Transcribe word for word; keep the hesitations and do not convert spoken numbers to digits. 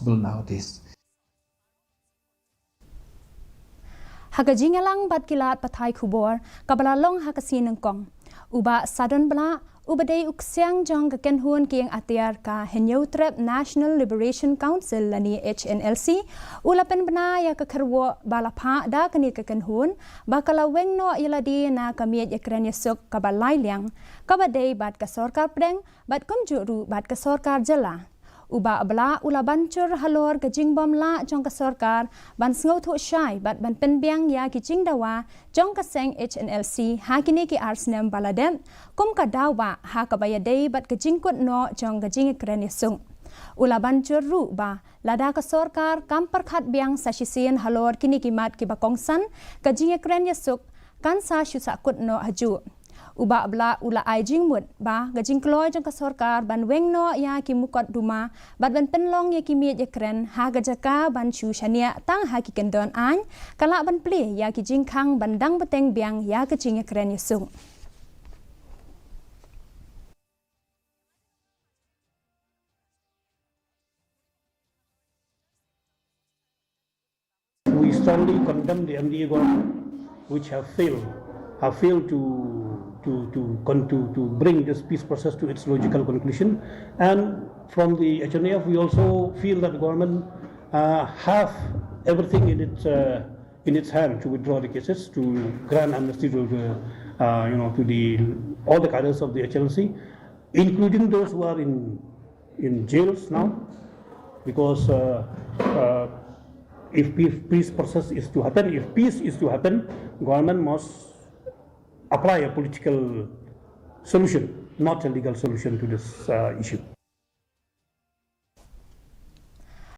till nowadays. Ha ka jingïalang bad ki lad pathai khubor kaba la long ha ka sngi Nyngkong, u Bah Sadon Blah, uba dei u ksiang jong ka kynhun kieng atiar ka Hynñiewtrep National Liberation Council lane H N L C, u la pynbna ïa ka kyrwoh ba la phah da kane ka kynhun ba ka la weng noh ïa lade na ka miej ïakren ïasuk kaba lai liang kaba dei bad ka sorkar pdeng bad kumjuh ruh bad ka sorkar jylla. U Bah Blah u la ban jur halor ka jingbym lah jong ka sorkar ban sngewthuh shai bad ban pynbiang ïa ki jingdawa jong ka seng H N L C ha kine ki ar snem ba la dep kum ka daw ba ha kaba ïadei bad ka jingkut noh jong ka jingïakren ïasuk. U la ban jur ruh ba lada ka sorkar kam pyrkhat biang sa shisien halor kine ki mat kiba kongsan, ka jingïakren ïasuk kan sa shu sahkut noh hajuh. U Bah Blah u la ai jingmut ba ka jingkloi jong ka sorkar ban weng noh ïa ki mukotduma bad ban pynlong ïa ki miej ïakren ha ka jaka ban shu shaniah tang ha ki kyndon aiñ ka lah ban plie ïa ki jingkhang ban dang bteng biang ïa ka jingïakren ïasuk. We strongly condemn the M D A government, which have failed, have failed to to to con- to to bring this peace process to its logical conclusion. And from the H N L F, we also feel that the government uh, have everything in its uh, in its hand to withdraw the cases, to grant amnesty to the uh, you know to the all the cadres of the H N L C, including those who are in in jails now, because uh, uh, if peace, peace process is to happen, if peace is to happen, government must apply a political solution, not a legal solution to this uh, issue.